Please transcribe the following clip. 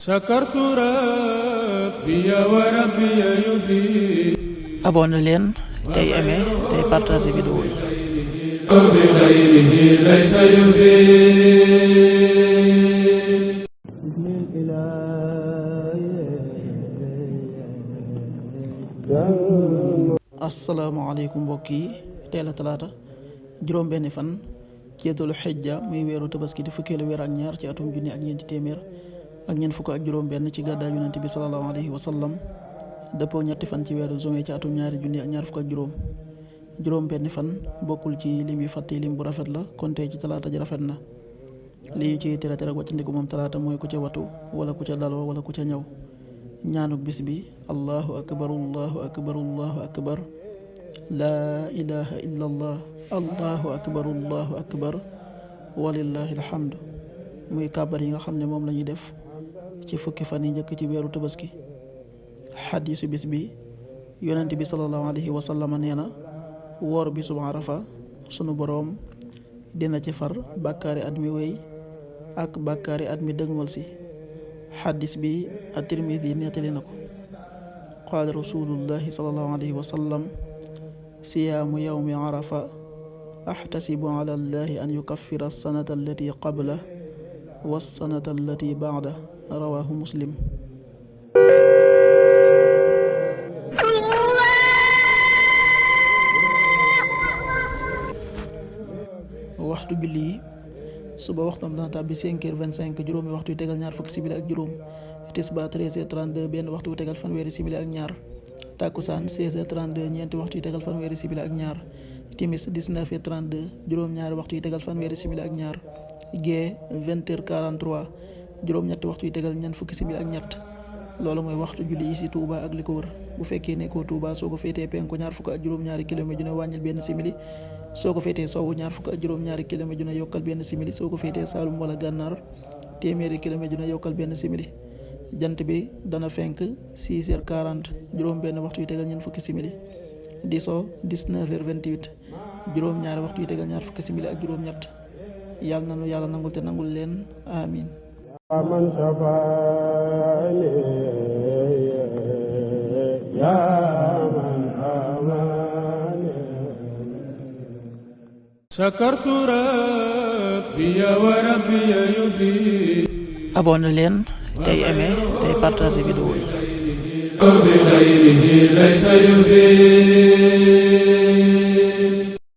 sakartu rabbi wa rabbi yufi. abonné leen tey aimé tey partagé vidéo yi. bi xayrihi laysa yufi. asalaamaaleykum mbokk yi, tey la talaata juróom benni fan ci dul xijja muy weeru tabaski di fukkeelu weer ak ñaar ci atum junni ak ñeenti téeméer ak ñeent fukk ak juróom benn ci gàddaay yonent bi sallallahu alayhi wa sallam, dëppoo ñetti fan ci weeru juin ci atum ñaari junni ak ñaar fukk ak juróom benni fan bokkul ci lim yu fàtte lim bu rafet la, kon tey ci talaata ji rafet na. li ñu ci tere tere wàccandiku moom talaata mooy ku ca watu wala ku ca daloo wala ku ca ñëw. ñaanuk bis bi: allahu akbar allahu akbar allahu akbar laa ilaha illa allah allahu akbar allahu akbar walillahi alhamdu. muy kàbbar yi nga xam ne moom la ñuy def ci fukki fan yi njëkk ci weeru tabaski. xadiisu bis bi: yonent bi sallallahu alayhi wa sallam nee na, woor bi suba Arafa sunu boroom dina ci far bàkkaari at mi wéy ak bàkkaari at mi dëgmal si. xadis bi at-Tirmidi nettali na ko. qaala rasulullahi sallallahu alayhi wa sallam: siyaamu yawmi arafa axtasibu ala allahi an yukaffira alsanata allati qabla wassanata allati baada. rawahu muslim. waxtu julli yi: suba waxtoom dana tàbbi 5h25 juróomi waxtu yu tegal ñaar fukki simili ak juróom. tisbaar 13h32 benn waxtu yu tegal fanweeri simili ak ñaar. takkusaan 16h32 ñeenti waxtu yu tegal fanweeri simili ak ñaar. timis 19h32 juróom-ñaari waxtu yu tegal fanweeri simili ak ñaar. gee 20h43 juróom-ñetti waxtu yu tegal ñeent fukki simili ak ñett. loolu mooy waxtu julli yi ci Touba ak li ko wër. bu fekkee nekkoo Touba soo ko féetee penku ñaar fukk ak juróom-ñaari kilomètre ju ne wàññil benn simili. soo ko féetee sowwu ñaar fukk ak juróom-ñaari kilomètre ju ne yokkal benn simili. soo ko féetee Saalum wala Gànnaar téeméeri kilomètre ju ne yokkal benn simili. jant bi dana fenk 6h40 juróom benn waxtu yu tegal ñeent fukki simili. di so 19h28 juróom-ñaari waxtu yu tegal ñaar fukki simili ak juróom-ñett. yàlla na nu yàlla nangul te nangul leen amin. man safaani yaa man amaani. sakartu rabbi wa rabbi yufi. abonné leen tey aimé tey partagé vidéo yi. bi xayrihi laysa yufi.